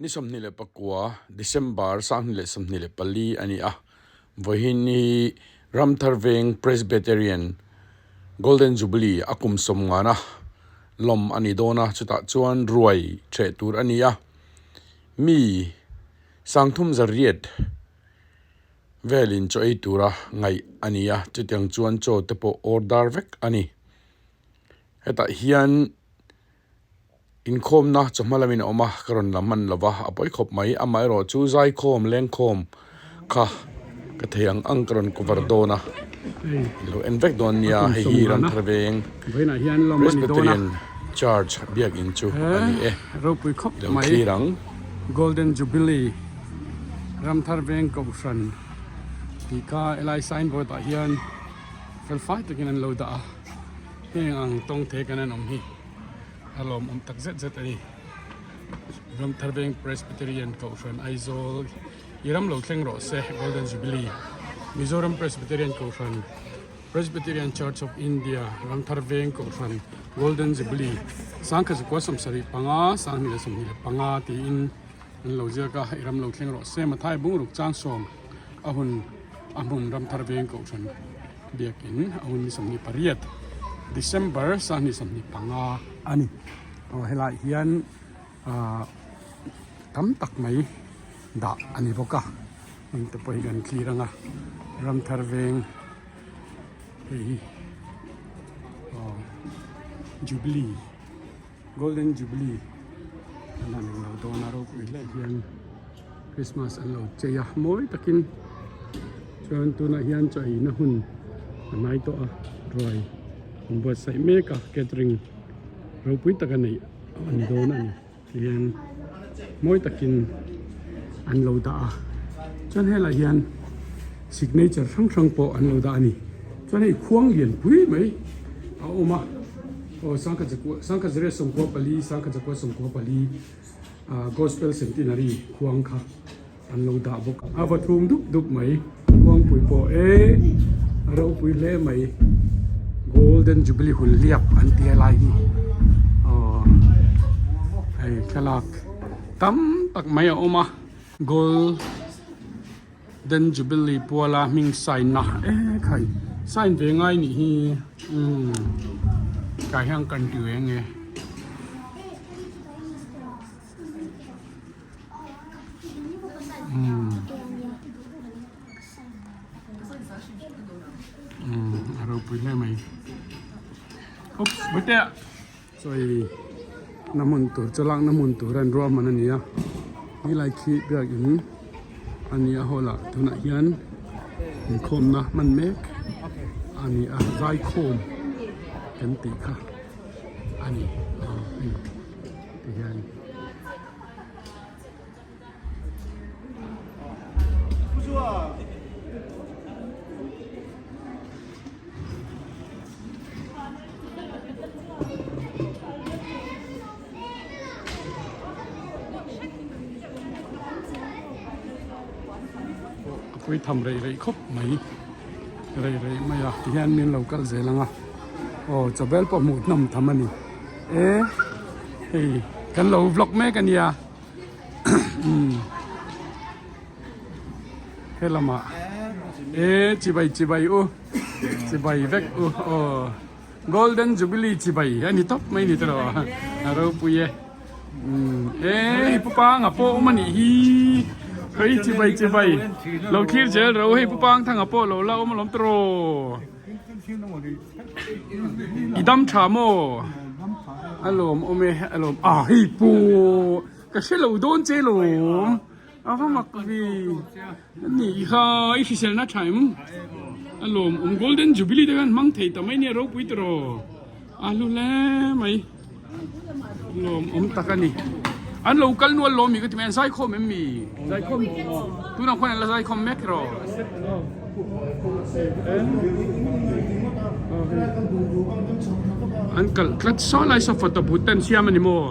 Ni 29 December 2024 a ni a, vawiin hi Ramthar Veng Presbyterian Golden Jubilee a kum sawmngana lawm a ni dawn a, chutah chuan ruai ṭheh tur a ni a, mi sangthum zariat velin chaw ei tura ngaih a ni a, chutiang chuan chaw te pawh order vek a ni. Hetah hian. Inkhawmna chawhma lamin a awm a, ka rawn la hman lo va, a pawi khawp mai. Amaherawh chu zaikhawm, lengkhawm kha ka thei ang ang ka rawn cover dawn a, i lo en vek dawn nia. Hei hi Ramthar Veng Presbyterian Church biakin chu a ni e, i lo thlir ang. Golden Jubilee Ramthar Veng Kohhran tih kha helai signboard ah hian felfai takin an lo dah a. Heng ang tawng thei kan an awm hi a lawmawm tak zet zet a ni. Ramthar Veng Presbyterian Kohhran Aizawl i ram lo thleng rawh se Golden Jubilee Mizoram Presbyterian Kohhran Presbyterian Church of India Ramthar Veng Kohhran Golden Jubilee 1975 2025 tiin an lo ziak a i ram lo thleng rawh se Mathai Bungruk Changsawm a hun a hmun Ramthar Veng Kohhran Biakin a hun ni 28 December 2025 a ni. Aw helaiah hian ah tam tak mai dah a ni bawk a heng te pawh hi kan thlir ang a Ramthar Veng hei hi aw Jubilee. Golden Jubilee an han lo dawn a ropui hle hian Christmas an lo chei a mawi takin chuan tunah hian chaw eina hun a hnai tawh a ruai an buatsaih mek a catering ropui tak a neih a ni dawn a ni tihian mawi takin an lo dah a chuan helaiah hian signature hrang hrang pawh an lo dah a ni chuan hei khuang lian pui mai a awm a aw sangkhat zakua sangkhat zariat sawmkua pali sangkhat zakua sawmkua pali ah gospel centenary khuang kha an lo dah bawk a va thum dup dup mai khuangpui pawh e a ropui hle mai golden jubilee hun hliap an tia lai hi aw hei thlalak tam tak mai a awm a gold. Den Jubilee puala hming sign na e khai sign ve ngai nih hi umm tah hian kan ti ve nge. Umm umm a ropui hle mai oops bawihte ah. Chawi na hmun tur chaw lakna hmun tur an ruahman a ni a helai khi biakin a ni a hall ah tunah hian inkhawmna hman mek a ni a zaikhawm kan tih kha a ni aw hei tihian. A pui tham rei rei khawp mai rei rei mai a tihian min lo kal zel ang a aw chawbel pawh hmuh hnawm tham a ni e hei kan lo vlog mek a nia. Helamah e chibai chibai u chibai vek u aw golden jubilee chibai a ni tawp mai ni tawh a ropui e e hei pu panga pawh awm a nih hi hei chibai chibai lo thlir zel ro hei pu pang thanga pawh lo la awm alawm tawh I dam tha maw? A lawm awm e, a lawm ah hei pawh ka hre lo dawn che lawm a va mak ve ni kha i hriselna tha em a lawm awm golden jubilee te khan hmang thei ta mai nia ropui tawh a hlu hle mai. Lawm awm tak a ni. An lo kal nual lawm mi ka ti mai, an zaikhawm em mi? Zaikhawm tunah khuan an la zaikhawm mek rawh. An kalh tlat saw lai saw photo booth te an siam a ni maw?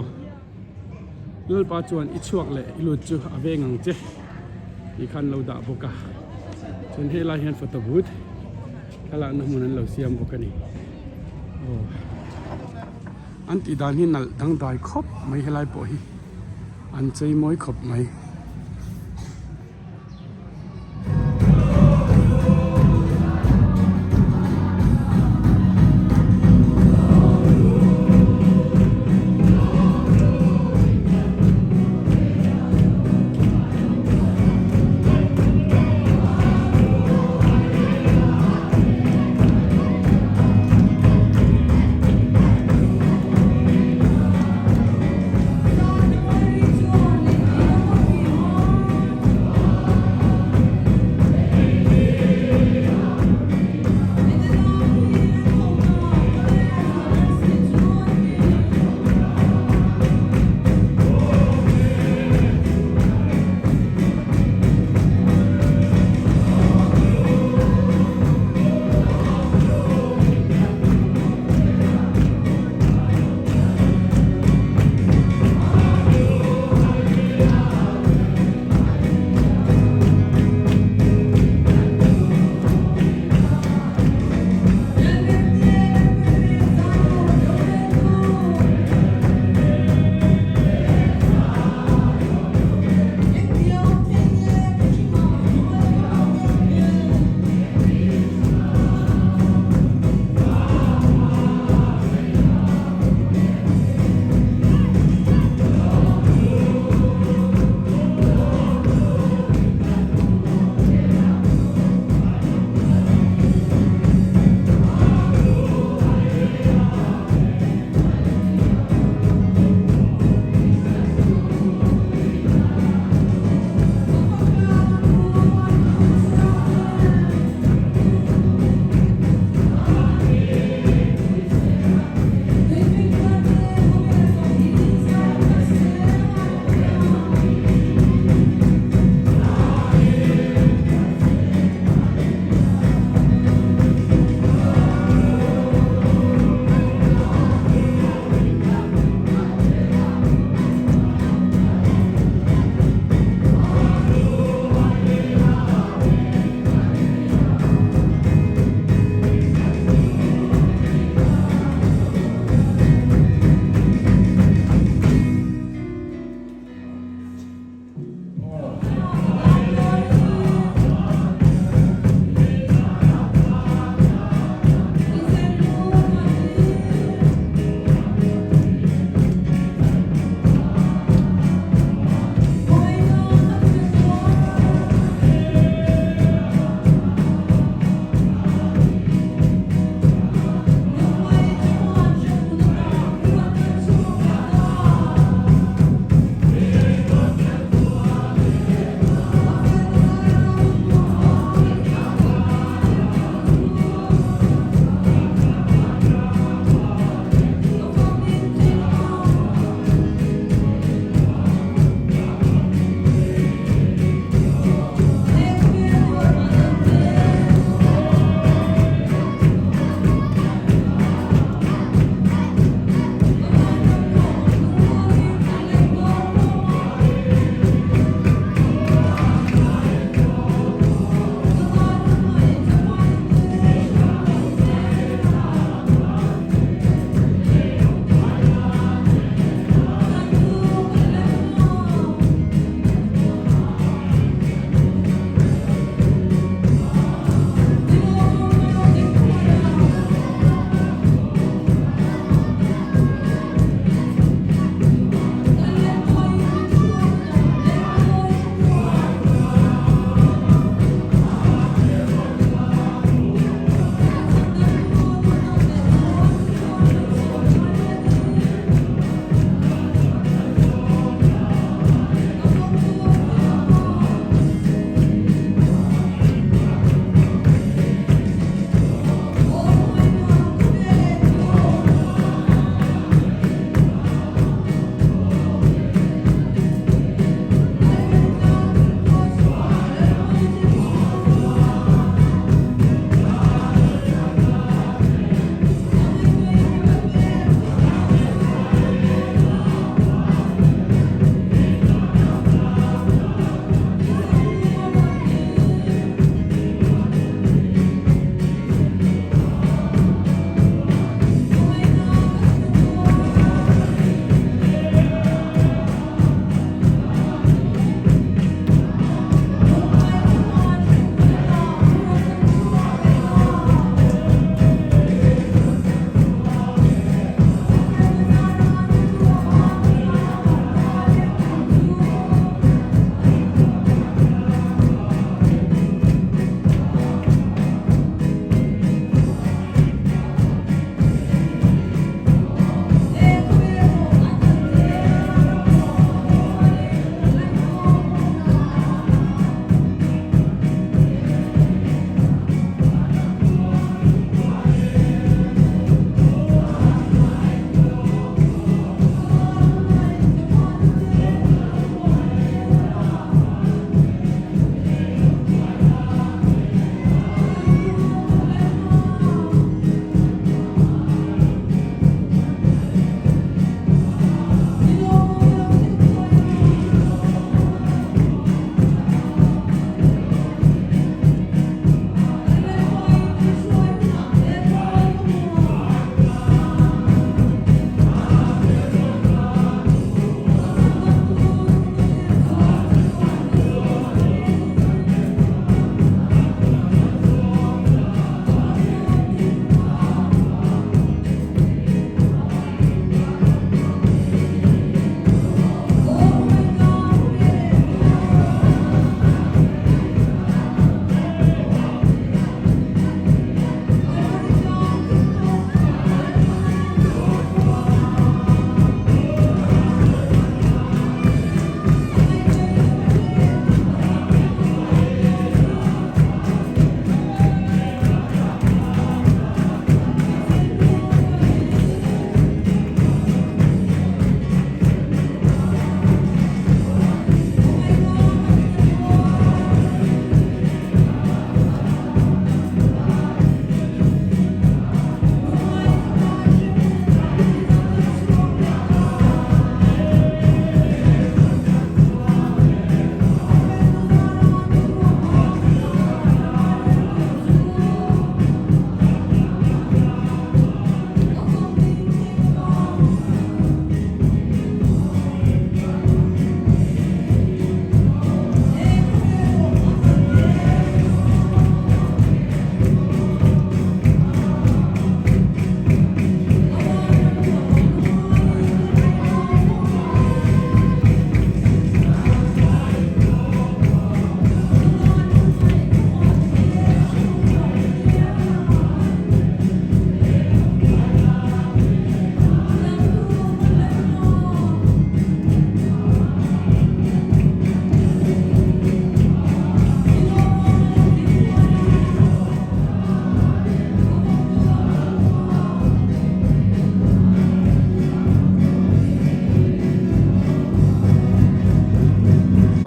Lalpa chuan i chhuak leh i lut chu a veng ang che tih kha an lo dah bawk a. Chuan helai hian photo booth thlalakna hmun an lo siam bawk a ni. Aw. An tih dan hi nalh dangdai khawp mai helai pawh hi. An chei mawi khawp mai.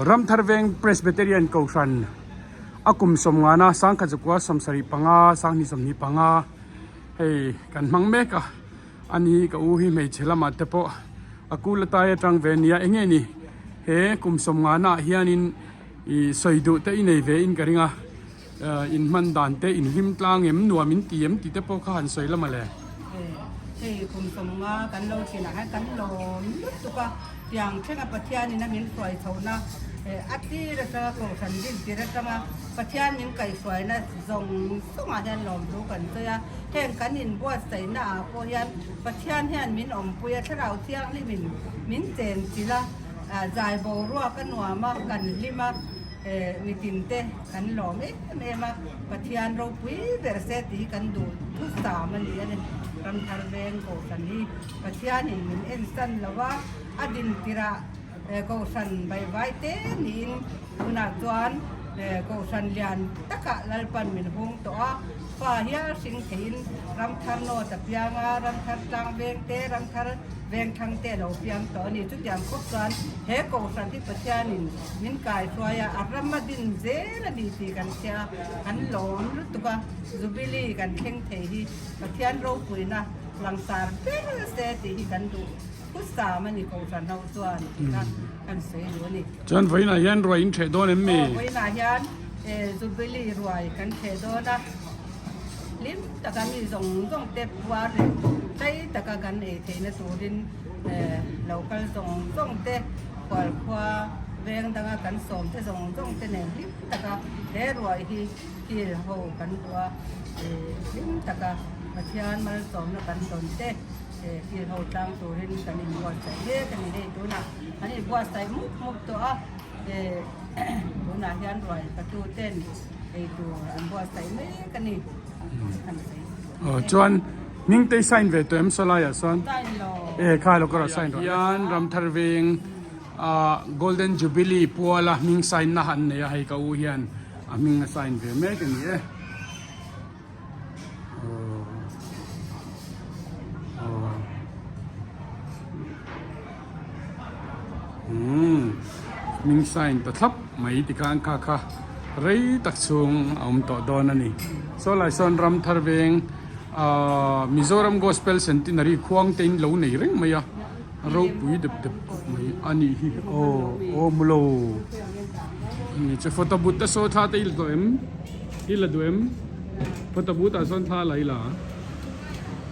Ramthar Veng Presbyterian Kohhran a kum sawmngana sangkhat zakua 75 2025 hei kan hmang mek a ani ka u hi hmeichhe lamah te pawh a kul atai atang ve nia eng nge ni he kum sawmngana ah hianin ih sawi duh te i nei ve in ka ring a in hman dan te in hlim tlang em nuam in ti em tih te pawh kha han sawi lam ale. Hei kum sawmnga kan lo thinah hian kan lawm lutuk a, tiang thlenga Pathianin a min hruai chhohna a tir atanga kohhran din tir atanga Pathian min kaihhruaina zawng zawngah hian lawmthu kan sawi a, heng kan inbuatsaihna ah pawh hian Pathian hian min awmpui a, Thlarau Thianghlimin min chenchilh a, zai boruak a nuam a, kan hlim a. Mitin te kan lawm em em a, Pathian ropui ber se tih hi kan duh thusam a ni a ni. Ramthar veng Kohhran hi Pathianin min ensan lo a, a dintirah Kohhran baihvai te niin tunah chuan Kohhran lian takah Lalpan min hung tawh a, fa hial hring theiin Ramthar North a piang a, Ramthar tlang veng te, Ramthar veng thlang te a lo piang tawh a ni. Chutiang khawp chuan he Kohhran hi Pathianin Min kaihruai a, a ram a din zel a ni tih kan hria a, kan lawm lutuk a, Jubilee kan thleng thei hi Pathian ropuina langsar ber se tih hi kan duh khusam a ni Kohhran ho chuan tih kha kan sawi duh a ni. Chuan vawiinah hian ruai in ṭheh dawn em mi? Aw, vawiinah hian Jubilee ruai kan ṭheh dawn a, hlim taka mi zawng zawng te puar leh tlai taka kan ei theihna turin lo kal zawng zawng te, Khualkhua veng danga kan sawm te zawng zawng te nen hlim taka he ruai hi kil ho kan duh a, hlim taka Pathian malsawmna kan dawn te kil ho tlang turin kan inbuatsaih mek a ni. Hei tunah an inbuatsaih mup mup tawh a, tunah hian ruai patu ten ei tur an buatsaih mek a ni. Chuan Hmingtei sign ve tawh em saw laiah sawn e kha lo ka rawh sign rawh hian Ramthar veng ah Golden Jubilee puala hming sign na han nei a hei ka u hian a hming a sign ve mek a ni e umm hming sign ta thlap mai tikhan kha kha rei tak chhung a awm tawh dawn a ni saw lai sawn Ramthar veng ahh Mizoram Gospel Centenary khuang te in lo nei reng mai a ropui dep dep khawp mai a nih hi aw aw mu lo ni chu photo booth te saw thla te i la duh em i la duh em photo booth ah sawn thla la i la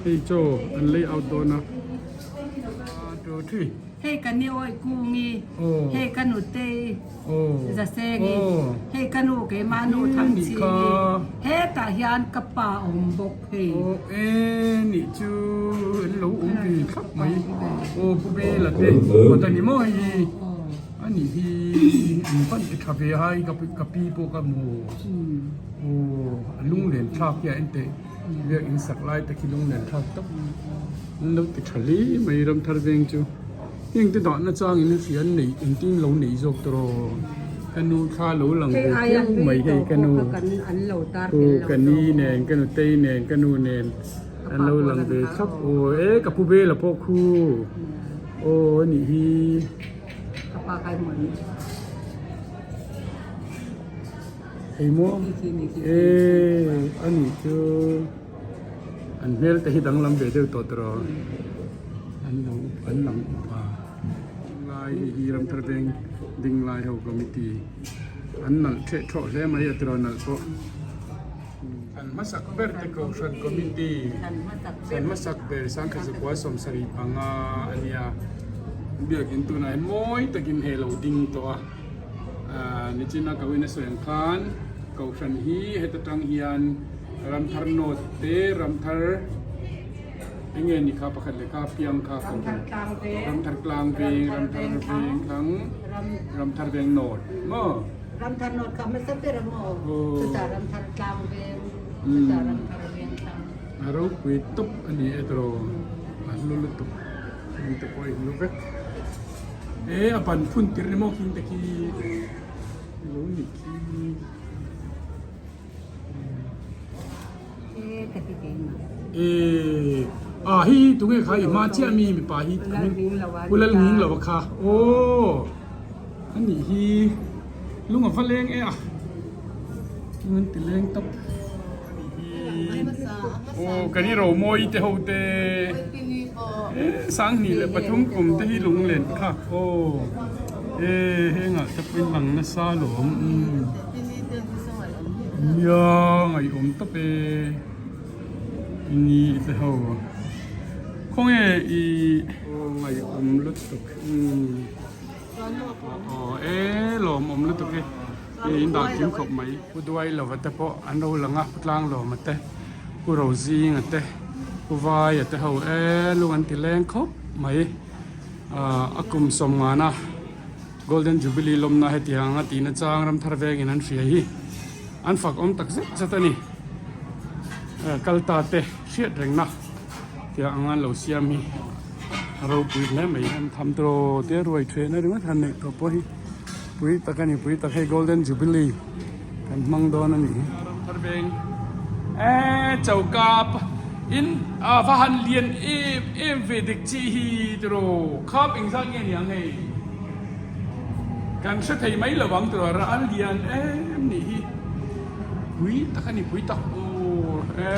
hei chaw an layout dawn a. Hei ka ni awi kungi, hei ka nutei Zasengi, hei ka nu keimah nu Thangchhingi, hetah hian ka pa a awm bawk hei. Aw e nih chu an lo awm ve thlap mai aw Pu Bela te kawt a ni maw hei hi a nih hi an pan ti tha ve a hei ka pi pawh ka hmu aw a lunglen thlak hi a en teh. Biak in sak lai te khi lunglen thlak tawp an lo ti tha hle mai Ramthar veng chu heng te dahna chang in hria an neih engtin lo neih zawk tawh rawh ka nu thla lo lang ve phiau mai hei ka nu pu ka ni nen ka nutei nen ka nu nen an lo lang ve thlap aw e ka pu bela pawh khu aw a nih hi. Hei maw e a nih chu an hmel te hi danglam ve deuh tawh tawh an lo an lang upa lai hei hi Ramthar veng ding lai ho committee an nalh theh thawh hle mai a tiraw nalh pawh an hmasak ber te kohhran committee an hmasak ber sangkhat zakua 75 a nia biakin tunah hian mawi takin hei a lo ding tawh a. Nichina ka win a sawi ang khan Kohhran hi heta tang hian Ramthar North te Ramthar enge ni kha pakhat leh kha piang kha Kohhran Ramthar Tlang Veng Ramthar Veng Thlang Ramthar Veng North maw Ramthar North kha hmasa ber a maw chutah Ramthar Tlang Veng chutah Ramthar Veng Thlang A ropui tawp a ni e tiraw a hlu lutuk heng te pawh a inlu vek. E a ban phun tir ni maw khing te khi lo ni khi. E a hi tunge kha i hma chiah mi mipa hi pu lal nging lo kha aw ani hi. Lung a va leng e a. Lung an ti leng tawp. Aw kan i romawi te ho te. 2003 kum te hi lunglen kha aw. E hengah te pawhin lang nasa lawm. Nia ngaihawm tawp e. Ni te ho. Khawnge i aw ngaihawm lutuk. Aw e lawmawm lutuk e hei in dah kim khawp mai. Pu Duai lova te pawh an lo lang a, Pu Tlanglawma te, Pu Rozinga te, Pu Vaia te ho e lung an ti leng khawp mai. Aaa a kum sawmngana Golden Jubilee lawmna hetiang a tihna chang Ramthar vengin an hria hi an fak awm tak zet zet a ni. Kal ta te hriat rengna. Tiang anga an lo siam hi a ropui hle mai an tham tawh te ruai thehna ringawt han neih tawh pawh hi pui tak a ni pui tak hei golden jubilee kan hmang dawn a nih hi. Ramthar veng eee choka in a va han lian em em ve dik chi hi tiraw khap engzat nge niang hei kan hre thei mai lo ang tiraw a lian em nih hi. Pui tak a ni pui tak aw e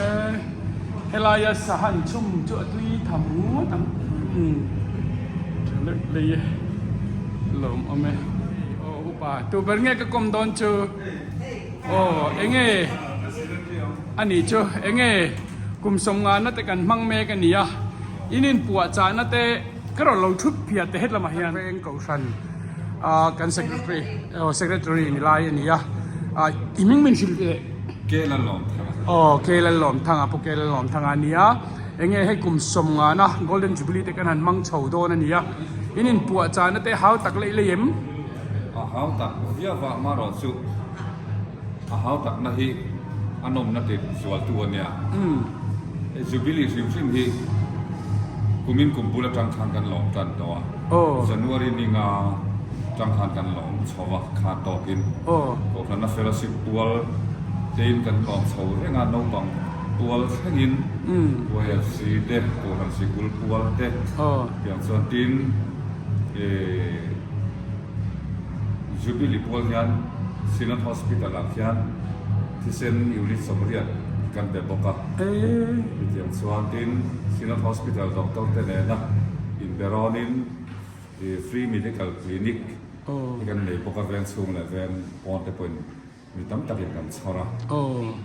helaia sahan chhum chu a tui tham ngawt ang umm tha lek lei e lawm awm e aw upa tu ber nge ka kawm dawn chu aw enge a nih chu enge kum sawmngana te kan hmang mek a ni a in inpuah chahna te ka rawn lo thut phiah te hetlamah hian veng kohhran ah kan secretary aw secretary ni lai a ni a ah i hming min hrilh leh Ke Lalawmthanga aw Ke Lalawmthanga pu Ke Lalawmthanga a ni a enge hei kum sawmngana golden jubilee te kan han hmang chho dawn a ni a in inpuah chahna te hau tak leh lei em? A hau tak viau a amaherawh chu a hau takna hi a nawmna ti zualtu a nia. Jubilee hrim hrim hi kumin kum bul atang khan kan lawm tan tawh a, January ninga tang khan kan lawm chho a, kha tawkin Kohhranna Fellowship pual tein kan lawm chho reng a, naupang pual thlengin YFC te, Kohhran Sikul pual te tiang chuan tin Jubilee pual hian Synod Hospital ah khian thisen unit 80 kan pe bawk a. Chutiang chuan tin Synod Hospital doctor te nena inberawnin free medical clinic hi kan nei bawk a, veng chhung leh veng pawn te pawhin Mi tam takin kan chhawr a,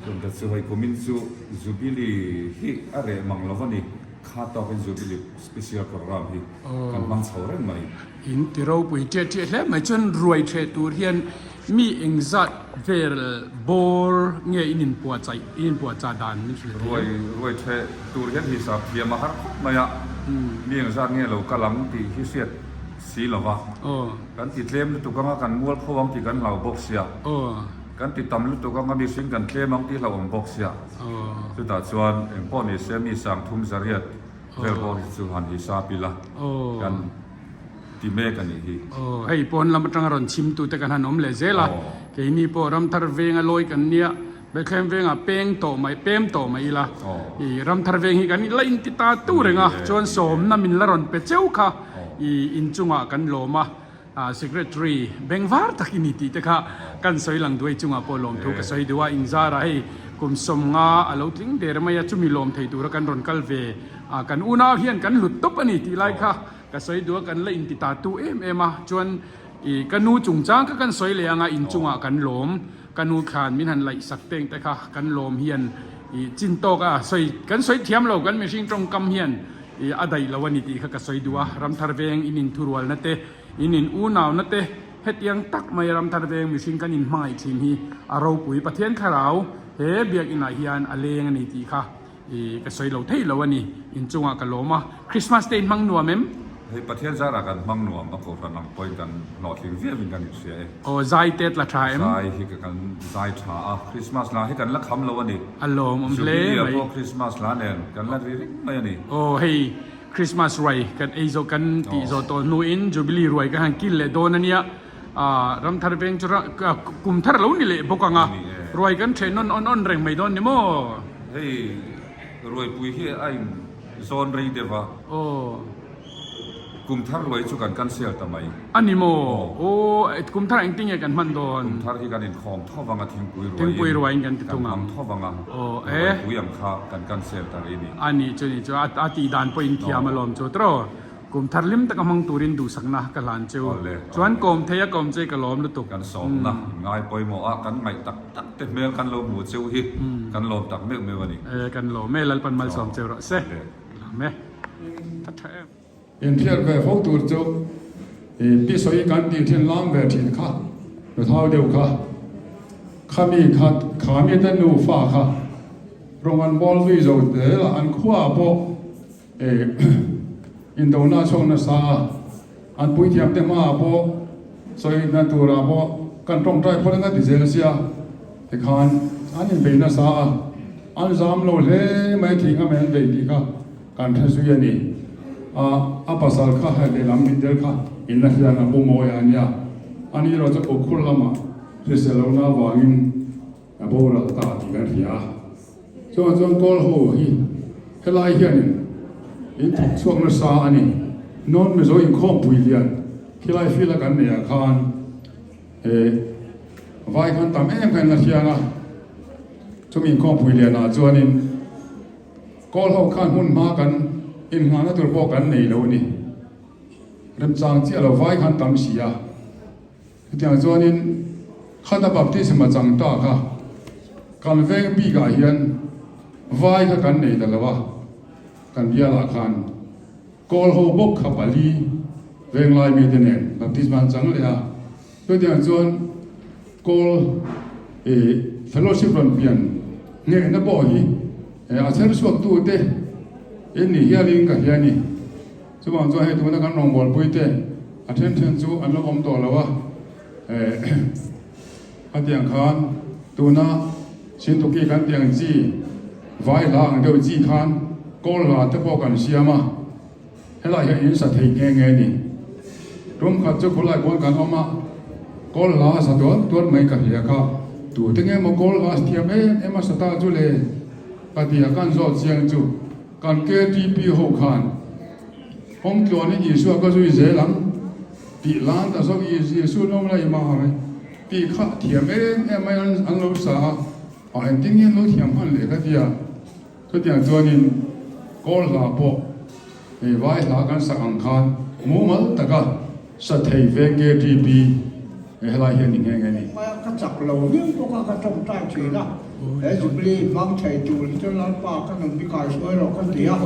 chungte chu hei kumin chu Jubilee hi a reh mang lo a ni, kha tawkin Jubilee special programme hi kan hmang chho reng mai. In ti ropui ṭiah ṭiah hle mai chuan ruai ṭheh tur hian mi engzat vel bawr nge in inpuahchaih, in inpuahchah dan min hrilh thei em? Ruai ṭheh tur hian hisap thiam a har khawp mai a, mi engzat nge lo kal ang tih hi hriat si lo va. Kan ti tlem lutuk anga kan mual pho ang tih kan hlau bawk sia. Kan ti tam lutuk anga mihring kan tlem ang tih hlauhawm bawk sia. Chutah chuan eng pawh ni se mi sang thum zariat vel pawh hi chu han hisap ila kan ti mek a nih hi. Hei pawn lam atanga rawn chhimtute kan han awm leh zel a, keini pawh Ramthar venga lawi kan nia. Bethlehem vengah peng tawh mai, pem tawh mai ila, i Ramthar veng hi kan la inti ta tu reng a, chuan sawmna min la rawn pe cheu kha i inchungah kan lawm a, Secretary bengvar tak i ni tih te kha kan sawi lang duai chungah pawh lawmthu ka sawi duh a, inzarah hei kum 50 a lo tling der mai a, chumi lawm thei tura kan rawn kal ve a, kan unau hian kan hlut tawp a ni tih lai kha ka sawi duh a, kan la inti ta tu em em a, chuan i ka nu chungchang kha kan sawi leh anga inchungah kan lawm. Ka nu thlan min han laih sak teng te kha kan lawm hian i chin tawk a sawi kan sawi thiam lo kan mihring tawngkam hian i a daih lo a ni tih kha ka sawi duh a, Ramthar veng in inthurualna te in in unauna te hetiang tak mai Ramthar veng mihring kan in hmangaih thin hi a ropui Pathian thlarau he biakinah hian a leng a ni tih kha I ka sawi lo thei lo a ni. Inchungah ka lawm a. Christmas te in hmang nuam em? Hei Pathian zarah kan hmang nuam a, Kohhran ang pawhin kan hlawhtling viauin kan inhria e. Aw zai te tla tha em? Zai hi ka kan zai tha a, Christmas la hi kan la kham lo a ni. A lawm awm hle mai. Jubilee pawh Christmas la nen kan la ri ring mai a ni. Aw hei Christmas ruai kan ei zawh kan tih zawh tawh hnuin Jubilee ruai kan han kil leh dawn a nia. Ramthar veng chu kum thar lo ni leh bawk ang a, ruai kan then nawn awn awn reng mai dawn ni maw? Hei ruaipui hi a in zawn rei deuh a. Aw. Kum thar ruai chu kan cancel ta mai. A ni maw? Aw, kum thar engtin nge kan hman dawn? Kum thar hi kan inkhawm tho vang a, thingpui ruaiin Thingpui ruaiin kan ti thung kan ang. hmang tho vang a, Aw, e. ruaipui ang kha kan cancel ta rih a ni. A ni chu ni chu, a tih dan pawh in thiam alawm chu tiraw? Kum thar hlim taka hmang turin duhsakna ka hlan chu. Awle, Chuan awle. kawm thei a kawm che ka lawm lutuk. Kan sawmna ngai pawimawh a, kan ngaih tak tak te hmel kan lo hmu cheu hi kan lawm tak meuh meuh a ni. E, kan lawm e, Lalpan malsawm cheu rawh se. Awle. Lawm e. A tha em. Inhriat ve fo tur chu i pi sawi kan tih thin lam ve thin kha, nuthau deuh kha, khami kha khami te nufa kha rawng an bawl zui zo zel a, an khuaah pawh Indona chhuak nasa a, an puithiam te hmaah pawh sawina turah pawh kan tawngtai phawt anga ti zel sia tikhan an inbei nasa a, an zam lo hle mai thing a men bei tih kha kan hre zui a ni. A a pasal kha hei lehlam mitdel kha in la hriat a pu mawi a nia, ani erawh chu Ukkhur lamah hrisel lohna avangin a boral ta tih kan hria a. Chuan chuan kawl ho hi helai hianin in thawk chhuak nasa a ni. Non Mizo inkhawmpui lian khilai field a kan neih ah khan eh vai khan tam em khan la hriang a. Chumi inkhawmpui lian ah chuanin kawl ho khan hmun hma kan inngahna tur pawh kan nei lo a ni. Remchang chiah lo vai khan tam si a. Chutiang chuanin khata baptism a chang ta kha kan veng bikah hian vai kha kan nei ta lo a, kan bialah khan kawl ho bawk kha pali venglai mite nen baptism an chang leh a. Chutiang chuan kawl ih fellowship rawn pian nghehna pawh hi a chher chhuaktute in ni hialin ka hria a ni. Chuvang chuan hei tuna kan rawngbawlpui te a then then chu an lo awm tawh lo a, a tiang khan tuna Sintuki kan tih ang chi vai hla ang deuh chi khan kawl hla te pawh kan siam a, helai hian in sa thei nghe nghe a ni. Tum khat chu khulai pawn kan awm a, kawl hla a sa tual tual mai ka hria kha, tute nge maw kawl hla thiam em em a sa ta chu le ka ti a, kan zawt chiang chu. Kan KTP ho khan kawng tluanin Isua ka zui zel ang tih lan ta zawk Isu lawm la i mar tih kha thiam em em mai an lo sa a, a engtin nge an lo thiam hman leh ka tia. Chutiang chuanin kawl hla pawh hei vai hla kan sak ang khan mumal taka sa thei ve KTP He helai hian i nghe nghe ni. Hmaia ka chak lo viau bawk a, ka tawngtai thin a, he Jubilee hmang thei tur hi chuan Lalpa ka nun hi kaihruai rawh ka ti a,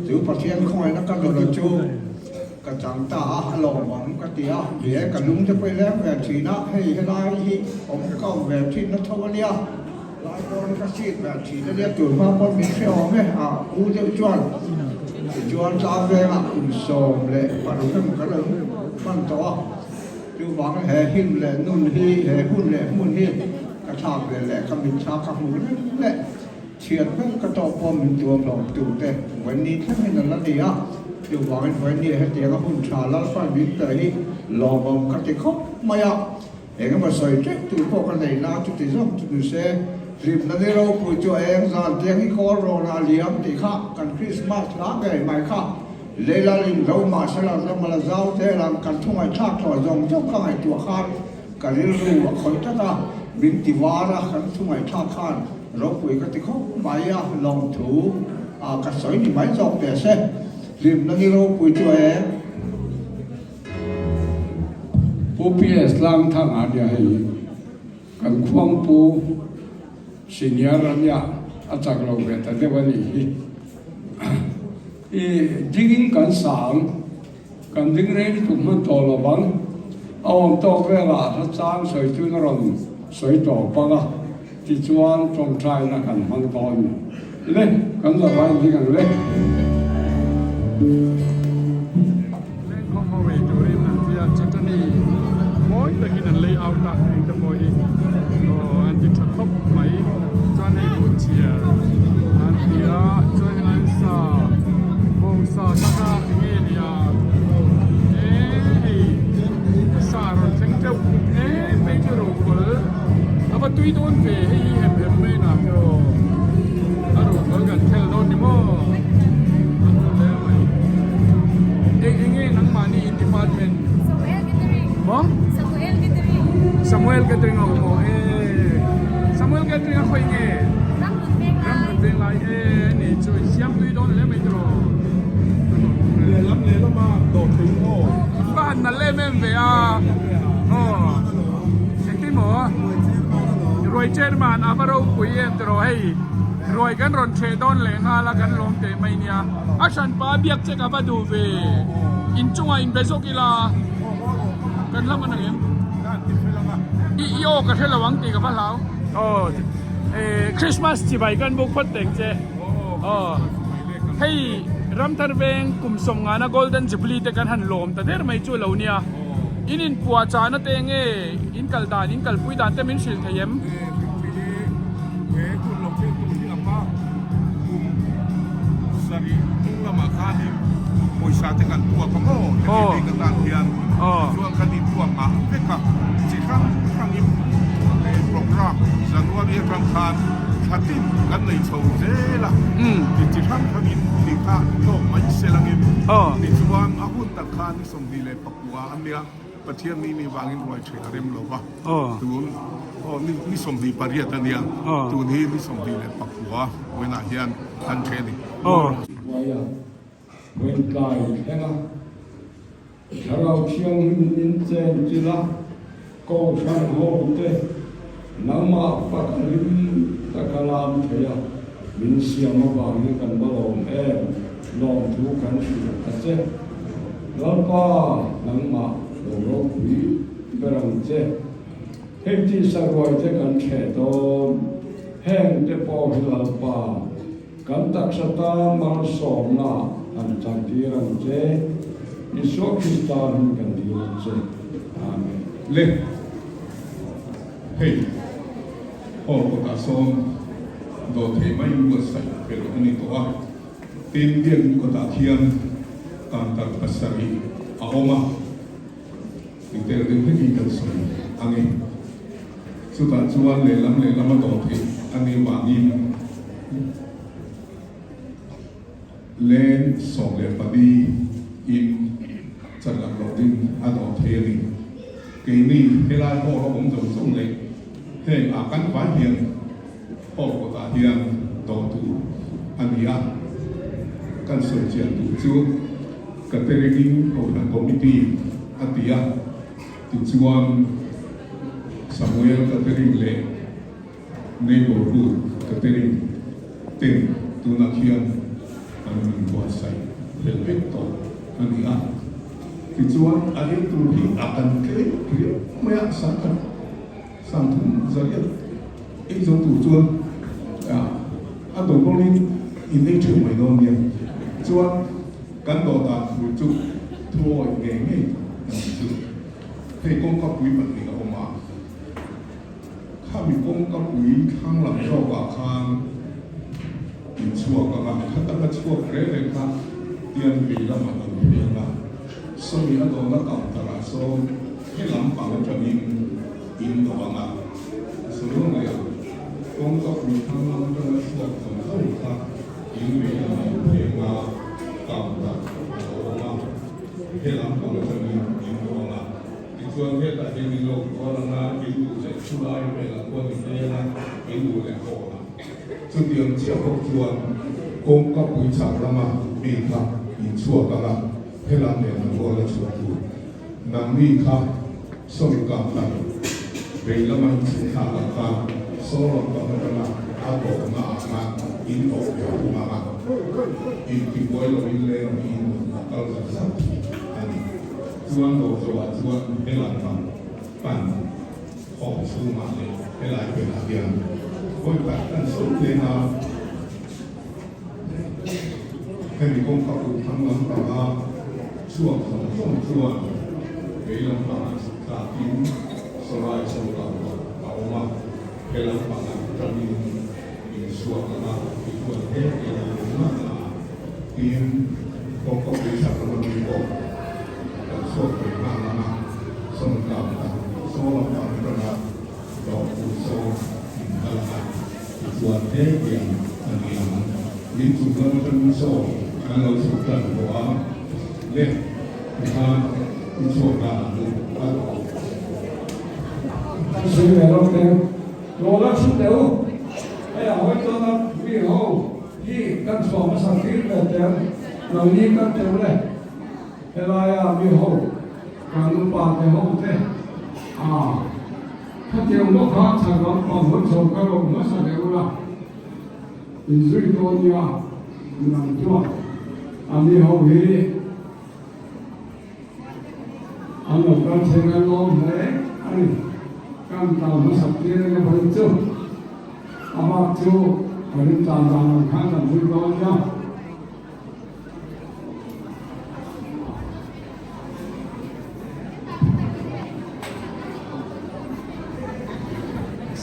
chu Pathian khawngaihna ka nuna chu ka chang ta a, a lawm ang ka ti a, ni e ka lung te pawh i leng ve thin a, hei helai hi awm ka awm ve thin na tho a nia, lai pawn hi ka seat ve thin a nia, tun hma pawn min hre awm e, a u deuh chuan tichuan tlangvengah kum 16 emaw ka lo hman tawh a. Chuvangin he him leh nun hi, he hun leh hmun hi ka thlak ve leh ka mitthla ka hmuh reng leh chhiat vek ka tawh pawh min tuam lo tute vawiin thlengin a la ni a. Chuvangin vawiin hetianga hun tha Lalpan min pe hi lawmawm ka ti khawp mai a. Engemaw sawi teuh tur pawh ka nei na chuti zawng chu ni se, hlimna ni ropui chu a eng zan tiang hi kawl rawn a liam tih kha kan Krismas hla ngei mai kha. Leilalin lo mahsela ram a la zau zel ang, kan thu ngaihthlak tawh zawng zawng ka ngaihtuah khan ka rilru a khawih tlat a, min ti var a, kan thu ngaihthlak khan ropui ka ti khawp mai a, lawmthu a ka sawi ni mai zawk teh se, hlimna ni ropui chu e. Pu PS Tlangthanga nia hei kan khuangpu senior ania a chak lo ve ta deuh a nih hi. I dingin kan sang, kan ding rei lutuk hman tawh lo vang. A awm tawk velah hla chang sawi chu na rawn sawi tawh pang a, tichuan tawngtaina kan hmang dawn le, kan la vai ding ang le. Lengkhawm ho ei turin an ti a, chutani mawi takin an lay out a, engte pawh hi aw an ti tha khawp mai, chuan hei buhchiar an ti a, chuan helai sa bawngsa taka enge ni a eee hei sa a rawn thleng teuh eee phei chu ruhkawl a va tui dawn ve hei hi hem hem mai nak aw a ruhkawl kan khel dawn ni maw. Eng enge nangmahni. department? Samuel Gathering. Maw? Samuel Gathering. Samuel Gathering a awm aw e. Samuel Gathering a khawi nge? Ramhlun Venglai. Ramhlun Venglai e ni chu i siam tui dawn hle mai tiraw. Lehlam lehlama dawh thei maw? Ka han nalh em em ve a. Aw. Engtin maw? Ruai chairman a va ropui em tiraw hei ruai kan rawn ṭheh dawn leh nghal a kan lawm teh mai nia. A hranpa a biak che ka va duh ve. Inchungah inbe zawk ila kan lam a nang em? I i aw ka hre lo ang tih ka va hlau. Aw eh Christmas chibai kan buk phawt teng che. Aw hei Ramthar veng kum sawmngana Golden Jubilee te kan han lawm ta der mai chu a lo nia. In inpuah chahna te nge in kal dan in kalpui dan te min hrilh thei em? He hun lo thil tur hi a hma kum sarih hnung lamah khanin pawisa te kan tuak a maw hemi bik atan hian tichuan kan intuak ngah vek a, chi hrang hrangin he program January atang khan thla tin kan nei chho zel a, ti chi hrang hrangin ti kha tlawk mai se langin tichuan a hun tak khan ni 24 a nia. Pathian ni ni vangin ruai ṭheh a rem lo va, tun aw ni 28 a nia, tun hi ni 24 vawiinah hian kan ṭheh a ni. Hnuaia vawiin tlai thlenga Thlarau Thianghlim in chen chila Kohhran hote nangmah fak rim taka lam thei a min siam avangin kan va lawm em, lawmthu kan hrilh a che. Lalpa nangmah lo ropui ber ang che. Hei tisa ruai te kan ṭheh dawn, heng te pawh hi Lalpa kan taksa tan malsawmna han chantir ang che. Isua Krista hming kan dil a che. Amen. Le, hei hall kawtah sawn dawh thei mai buatsaih fel a ni tawh a. Tin, biakinn kawtah khian counter pasarih a awm a, detail deuh hlekin kan sawi ang e. Chutah chuan lehlam lehlam a dawh theih a nih vangin leng 14 in chan lak loh ding a dawh thei a ni. Keini helai hall a awm zawng zawng leh heng ah kan vai hian Hall kawtah hian dawh tur a ni a, kan sawi chian duh chu Catering Kohhran Committee a ti a, tichuan Samuel Catering leh Neighbourhood Catering ten tunah khian an inbuatsaih fel vek tawh a ni a, tichuan a ei tur hi a kan tlem riau mai a, sangkhat Sangthum zariat ei zo tur chuan a dawlawlin in ei theuh mai dawn nia. Chuan kan dawh dan tur chu thuawi ngei ngei a nih chu. Hei kawngka pui pahnih a awm a, khami kawngka pui thlang lam zawkah khan in chhuak ang a, khatanga chhuak reng reng kha tian vei lamah in phei ang a, sawmi a dawhna counter ah sawn he lampang atangin In dawh ang a, a sawi mai ang. Kawngka pui thang lam atanga chhuak zawng zawng kha in vei lamah in pheng a, counter a lo awm a, he lampang atangin in dawh ang a. Tichuan hetah hian in lo kual ang a, in duh leh thu lai velah khuan in leng a, in duh leh hawn a. Chutiang chiah bawk chuan kawngka pui chhak lama mi kha in chhuak ang a, helam nen an rual a chhuah tur. Nangni kha sawmi kap tak vei lama in chhuk thlak ah khan saw lam pang atanga a tawpna ah khan in tawp ve thung ang a, in ti buai lo in leng niin a kal zat zat a ni. Chuan dawr zawh ah chuan helai pang pan hawk chhungah leh helai velah hian vawi khat kan sawi tleng a, Hemi kawngka kut thang lampanga chhuak zawng zawng chuan vei lampanga tlakin sawlai chho kal tawh a awm a, he lampanga tangin inchhuak anga tichuan he tiang a awm ngat a, tin kawngka pui chhak lama mi pawh kan chhuak ve nghal ang a, sawm kap a saw lampang atanga dawhpui saw inkal ang a. Tichuan he tiang a ni ang. Min chung lam atangin saw kan lo chhuk tan tawh a le. Tikhan i chhuak dan ang u a lo. Thusui ve lo teng lo la chhun teh u. Hei a hawi tawn a mi ho hi kan chhuah hmasa tir ve teng nangni kan teuh le. Helaia mi ho kan upa te ho te a khatiang bawk kha chhan lampang hawi chho ka lo hmasa leh ula. Inzui dawn nia nang chuan a mi ho hi an lo kal thleng an lawm hle a ni. Kan tlan hmasak tir eng emaw chu a bak chu ka rin tlan dan ang khan kan zui dawn nia.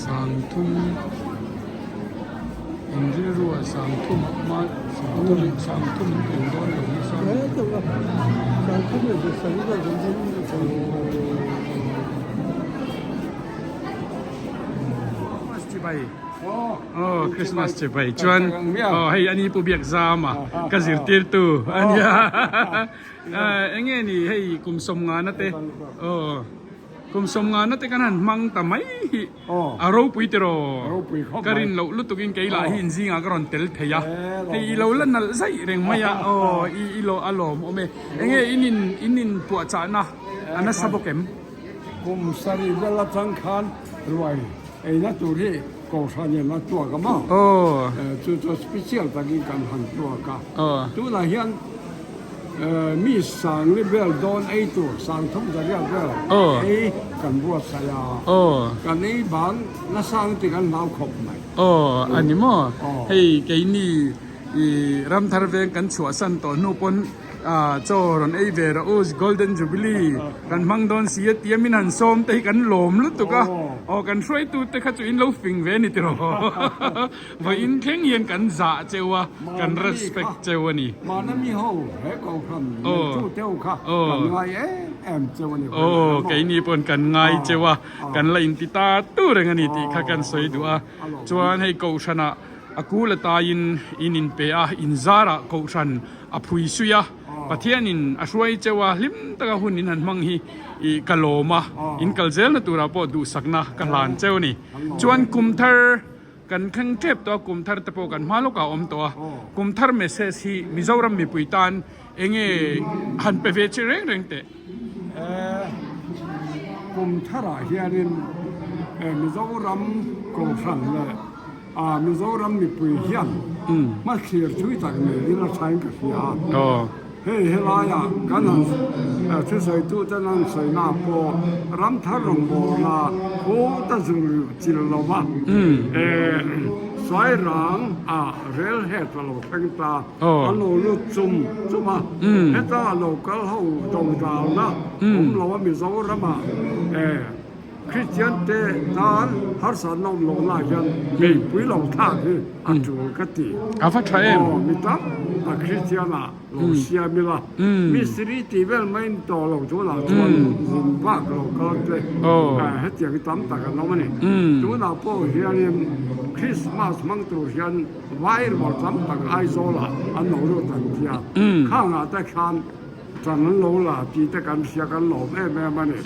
Sangthum in rilru ah sangthum a awm a sangthum sangthum an eng dawn lo nasa a ni. Aw Christmas chibai chuan aw hei ani pu biak zam a ka zirtir tu ania enge ni hei kum sawm ngana te aw kum sawm ngana te kan han hmang ta mai hi a ropui tiraw ka rin loh lutuk in kei lah hi in zingah ka rawn tel thei a hei i lo la nalh zaih reng mai a aw i lo a lawm awm e enge in in in in puahchahna a nasa bawk em. Kum sarih vel atang khan ruai Eina tur hi Kohhran in a tuak a maw? Chu chu special takin kan han tuak a. Tunah hian mi sangli vel dawn ei tur sangthum zariat vel ei kan buatsaih a. Kan ei bang nasang tih kan hlau khawp mai. Aw a ni maw? Hei keini i Ramthar veng kan chhuahsan tawh hnu pawn Chaw rawn ei ve rawh u, Golden Jubilee kan hmang dawn si a tia min han sawm te hi kan lawm lutuk a, aw kan hruaitu te kha chu in lo fing ve a ni tiraw, vawiin thleng hian kan zah cheu a, kan respect cheu a ni. Mahna mi ho he kohhran neitu teu kha kan ngai em em cheu a ni. Aw keini pawn kan ngai cheu a, kan la inti ta tu reng a ni tih kha kan sawi duh a, chuan hei kohhranah a kul ataiin in inpe a, inzarah kohhran A phui sui a, Pathianin a hruai cheu a, hlim taka hun in han hmang hi i ka lawm a, in kal zelna turah pawh duhsakna ka hlan cheu a ni. Chuan kum thar kan thleng tep tawh a, kum thar te pawh kan hma lawkah a awm tawh a, kum thar message hi Mizoram mipui tan enge han pe ve chi reng reng teh? Kum tharah hianin Mizoram Kohhran leh Mizoram mipui hian hmathlir thui tak neiin a thain ka hria a. Hei helaiah kan han thusawitu ten an sawina pawh ramthar rawngbawlna khuta zur chil lo va, Sairang ah rel het a lo thleng ta, an lo lut chum chum a, heta lo kal ho dodalna awm lo a Mizoramah. Kristian te tan harsatna awm loh lai hian beihpui lo thlak hi a tul ka ti. A va tha em? Aw, mi tam tak Kristian ah lo siam ila, mistiri tih vel mai in tawh lo tunah chuan zin bak lo kal te hetiang hi tam tak an awm a ni. Tunah pawh hianin Krismas hmang tur hian vai rual tam tak Aizawl ah an lo lut an tia, khangah te khan Chan an lo la tih te kan hria kan lawm em em a ni.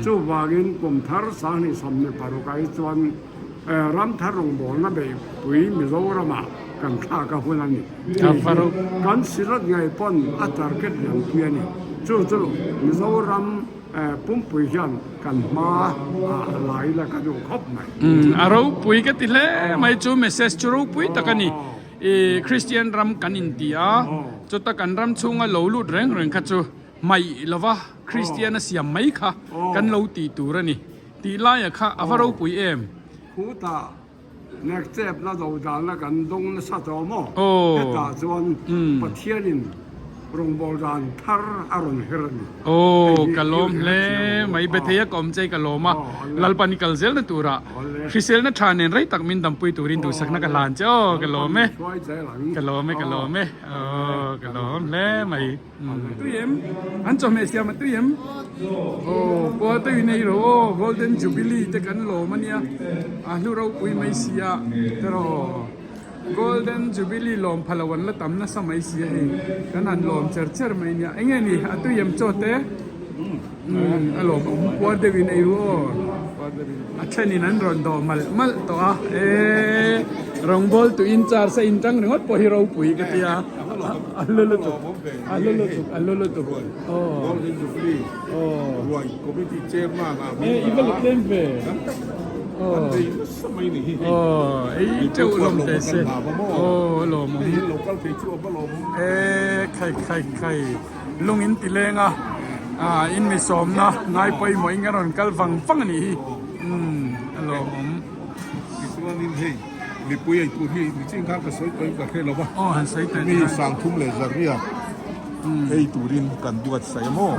Chuvangin kum thar sanghnih 26 ah hi chuan ramthar rawngbawlna beihpui Mizoramah kan thlak a hun a ni. Kan silat ngei pawn a target lianpui a ni. Chu chu Mizoram pumpui hian kan hma ah la ila ka duh khawp mai. A ropui ka ti hle mai chu message chu ropui tak a ni. I Kristian ram kan inti a, chuta kan ram chhunga lo lut reng reng kha chu hmaih lova Kristian a siam mai kha kan lo tih tur a ni tih laia kha a va ropui em? Khutah nekchepna dodalna kan dawng nasa tawh maw? Hetah chuan Pathianin Rawngbâwl dan thar a rawn her a ni. Aw, ka lawm hle mai. Bethei a ka awm che ka lawm a, Lalpan i kal zelna turah hriselna tha nen rei tak min dampui turin duhsakna ka hlan che aw, ka lawm e, ka lawm e, ka lawm e, aw, ka lawm hle mai. Tui em? An chawhmeh siam a tui em? Aw, pua tui nei rawh aw, Golden Jubilee te kan lawm a nia, a hlu ropui mai si a, tiraw. Golden Jubilee lawm pha lo an la tam nasa mai si a hei kan han lawm cher cher mai nia eng nge ni a tui em chaw te umm a lawm awm puar deuh in ei ru aw a then in an rawn dawh malh malh tawh a eee rawngbawl tu in charge a in tang ringawt pawh hi ropui ka tia a hlu lutuk a hlu lutuk a hlu lutuk aw Golden Jubilee aw Committee chairman ah e i va la tlem ve aw An bei nasa mai ni hi hei. Aw ei teuh lawm teh se aw lawm awm Hei hi local thei chu a va lawm awm. E khai khai khai lung in ti leng a ah in mi sawmna ngai pawimawh in a rawn kal vang vang a nih hi umm a lawm awm. Tichuanin hei mipui ei tur hi miching khan ka sawi tawh in ka hre lo va. Aw han sawi teh Mi sangthum leh zaria. Ei turin kan buatsaih a maw?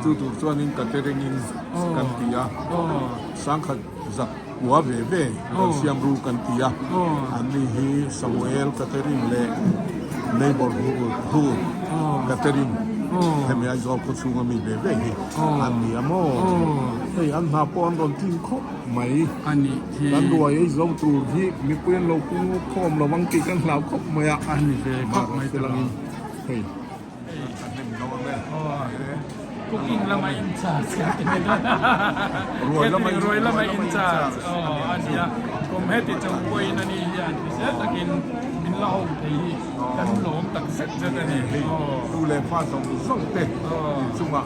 Chu tur chuanin catering in kan ti a, sangkhat zak kua ve ve rawn siam ru kan ti a, anni hi Samuel catering leh Neighborhood catering hemi Aizawl khawchhunga mi ve ve hi an ni a maw? Hei an hna pawh an rawn tlin khawp mai. Kan ruai ei zo tur hi mipui an lo pung khawm lo ang tih kan hlau khawp mai a. Hei a hnem dawn e. Cooking lama in charge kan ti mai dawn. Ruai lama ruai lama in charge aw a nia. Kum heti chung pawhin ani hian hrisel takin min la ho thei hi kan lawm tak zet zet a ni. Hei tu leh fa zawng zawng te inchungah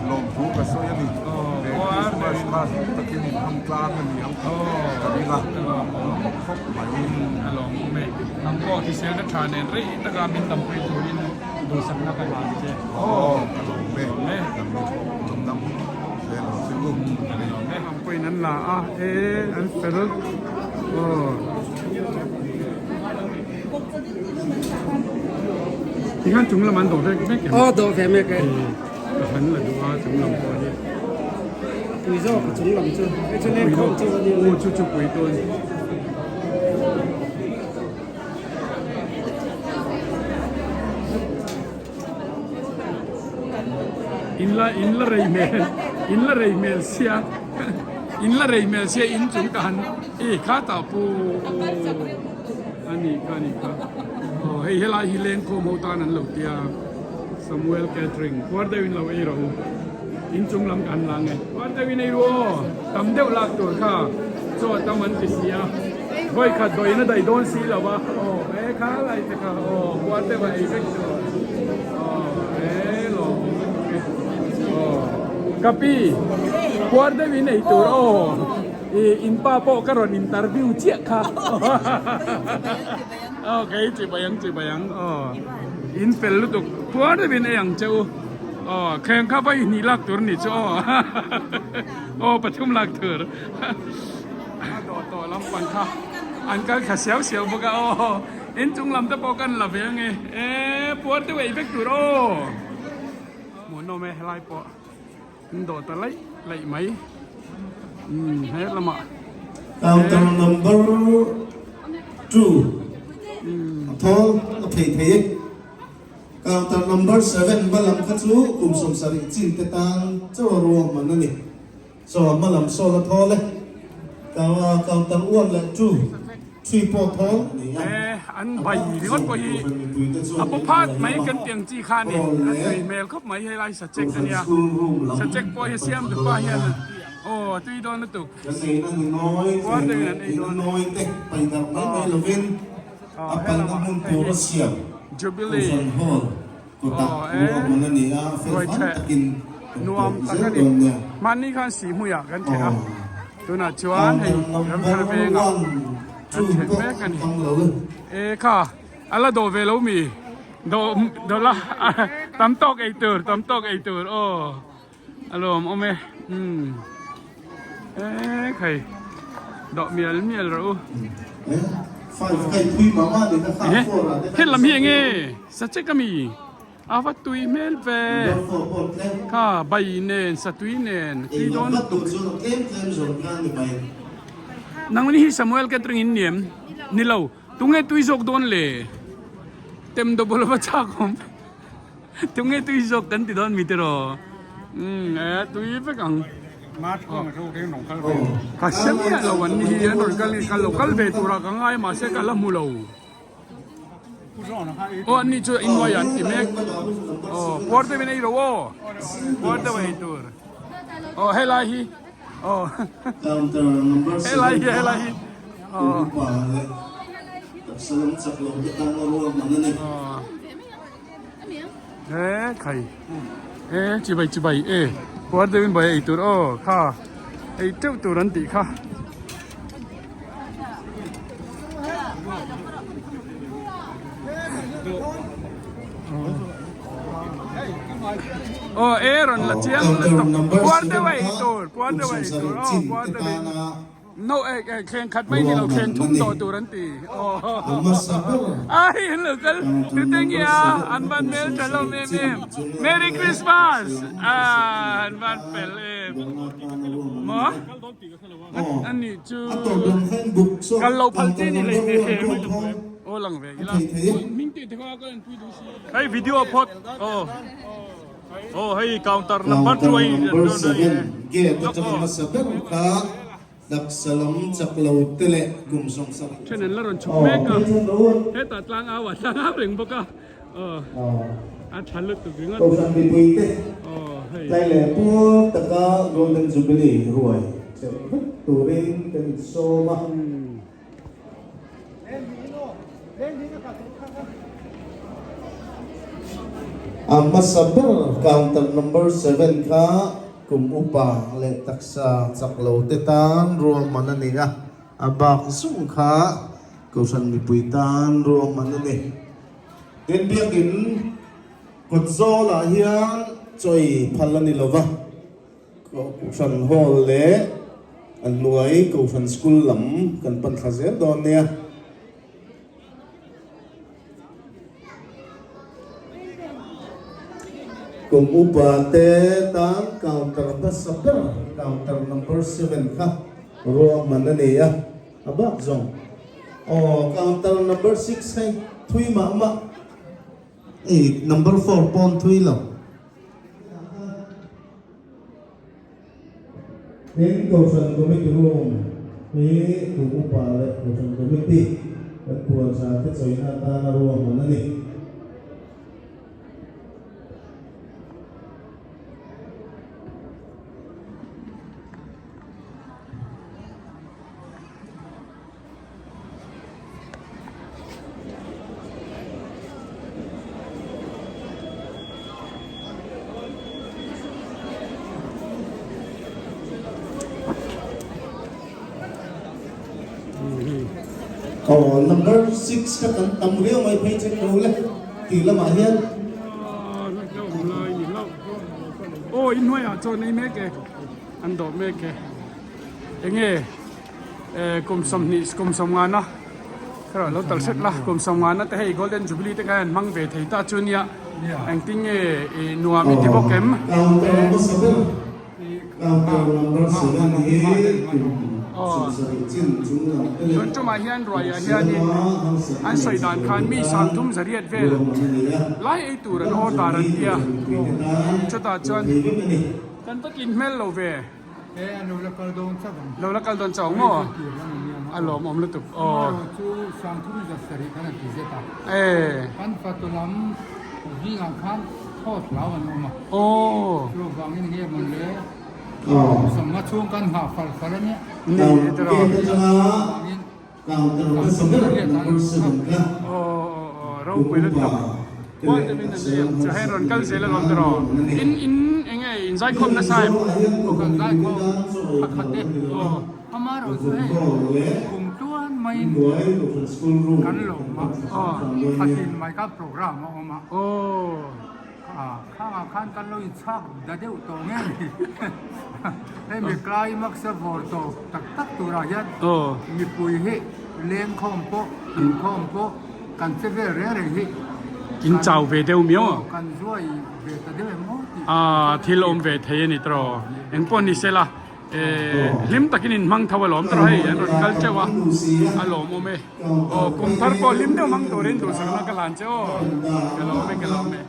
lawmthu ka sawi a ni. He Christmas kha hlim takin in hmang tlang a ni ang tih ka ring a, lawm khawp mai. A lawm awm e. Nang pawh hriselna tha nen rei taka min dampui turin duhsakna ka hlan che. Aw ka lawm e. Kan lo dam zel ang che u. Kan lawm e. Ang pawhin an la a, e an fel. Aw. Tikhan chung lam an dawh vek vek em? Aw dawh ve mek e. Ka han la duh a chung lam pawh hi. Pui zawk a chung lam chu. Hei chu leng khawm chu a ni. Aw chu chu pui dawn. In la in la rei hmel in la rei hmel sia in la rei hmel sia in chung ka han e kha tah pu ani kha ani kha aw hei helai hi lengkhawm ho tan an lo tia Samuel catering puar deuh in lo ei rawh u in chung lam kan la nge puar deuh in ei ru aw tam deuh lak tur kha chaw tam an ti si a vawi khat dawh in a daih dawn si lo a aw e kha lai te kha aw puar deuh a ei vek tur aw e lawm aw ka pi puar deuh in ei tur aw i in pa pawh ka rawn interview chiah kha. Aw kei chibai ang chibai ang aw in fel lutuk puar deuhin ei ang che u aw thleng kha vawi hnih lak tur ni chu aw aw pathum lak tur a dawh tawh lampang kha an kal thla siau siau bawk a aw in chung lam te pawh kan la ve ange e puar deuh ei vek tur aw hmuhnawm e helai pawh. An dawh ta laih laih mai. Umm he lamah. Counter number 2 a thawl a phei thei e. Counter number 7 hma lam kha chu kum 70 chin te tan chauh a ruahman a ni. So a hma lam sawn a thawl e. Counter 1 leh 2. Thui pawh thawl a ni a. E, an bai ringawt pawh hi a paw phat mai kan tih ang chi kha a ni. A tui hmel khawp mai helai sachek a nia. Sachek pawh hi a siam duh pa hian aw a tui dawn lutuk. Puar deuhin an ei dawn. Aw he lamah hei hi Jubilee aw e ruaitheh nuam tak a ni. Hmanni khan Sihhmuiah kan theh a. Tunah chuan hei ramthar vengah kan thlen mek a ni. E kha a la dawh ve lo mi? Dawh dawh la tam tawk ei tur tam tawk ei tur aw a lawm awm e umm e khai dawh mial mial rawh u. He lam hi enge sachek a mi? A va tui hmel ve. Kha bai nen satui nen tui dawn lutuk. Nangni hi Samuel catering in ni em? Ni lo. Tunge tui zawk dawn le? Tem double va chak awm. Tunge tui zawk kan ti dawn mi tiraw? Umm e tui vek ang. Ka hre miah lo an ni hi an rawn kal nge kal lo kal ve turah ka ngai mahse ka la hmu lo. Aw an ni chu innuai an ti mek. Aw puar deuhin ei ro aw. Puar deuh ei tur. Aw helai hi. Aw helai hi helai hi. Aw. He khai. He chibai chibai e. Puar deuhin bai ei tur aw kha. Ei teuh tur an tih kha. Aw e rawn la chiang lutuk puar deuh a ei tur puar deuh a ei tur aw puar deuh in no e e thleng khat mai ni lo thleng thum tawh tur an ti aw ai an lo kal tute nge a an van hmel tha hlawm em em Merry Christmas an van fel em maw. Ani chu kal lo phal chi ni lei ve he aw lang ve ila hei video phawt aw aw hei counter number 2 hei number 7 gate atanga hmasa ber kha taksa lam chak lo te leh kum sawm sak then an la rawn chhuk mek a hetah tlang au ah tlang au reng bawk a aw a tha lutuk ringawt Kohhran mipui te tlai leh puar taka Golden Jubilee ruai cheuh vek turin kan insawm a. A hmasa ber counter number seven kha kum upa leh taksa chak lo te tan ruahman a ni a, a bak zung kha Kohhran mipui tan ruahman a ni. Tin, biakin kawt zawlah hian chawi phal a ni lo va, Kohhran Hall leh a hnuai Kohhran School lam kan pan thla zel dawn nia. Kum upa te tan counter hmasa ber, counter number seven kha ruahman a ni a. A bak zawng. Aw counter number six hei thui mah mah. Ei number four pawn thui lo. Tin Kohhran Committee Room hi kum upa leh Kohhran Committee kan puanchar te chawina atana ruahman a ni. Aw number 6 kha kan tam riau mai phei check lo le tih lamah hian Aw inhnuaiah chuan ei mek e an dawh mek e enge kum sawmhnih kum sawmngana kha lo tal hret la kum sawmngana te hei golden jubilee te kha an hmang ve thei ta chu nia engtin nge ih nuam i ti bawk em. Tun tumah hian ruaiah hianin an sawi dan khan mi sangthum zariat vel lai ei tur an order an tia chutah chuan kan va tlin hmel lo ve. Lo la kal dawn chauh ang maw? A lawmawm lutuk aw. E. Aw. Ni tiraw. Aw aw aw ropui lutuk. Kual deuh in an nei ang chu hei rawn kal zel alawm tiraw. In in eng nge in zaikhawm nasa em? Aw. Aw. Khangah khan kan lo inchhak da deuh tawh nge ni? Hemi climax a vawr tawh tak tak turah hian mipui hi lengkhawm pawh, inkhawm pawh kan che vel reng reng hi In chau ve deuh miau a? Kan zuai ve ta deuh em maw tih Ah, thil awm ve thei a ni tawh. Engpawh ni sela, hlim takin in hmang tho alawm tawh hei an rawn kal teuh a, a lawmawm e. Aw kum thar pawh hlim deuh mang turin duhsakna ka hlan che aw ka lawm e ka lawm e.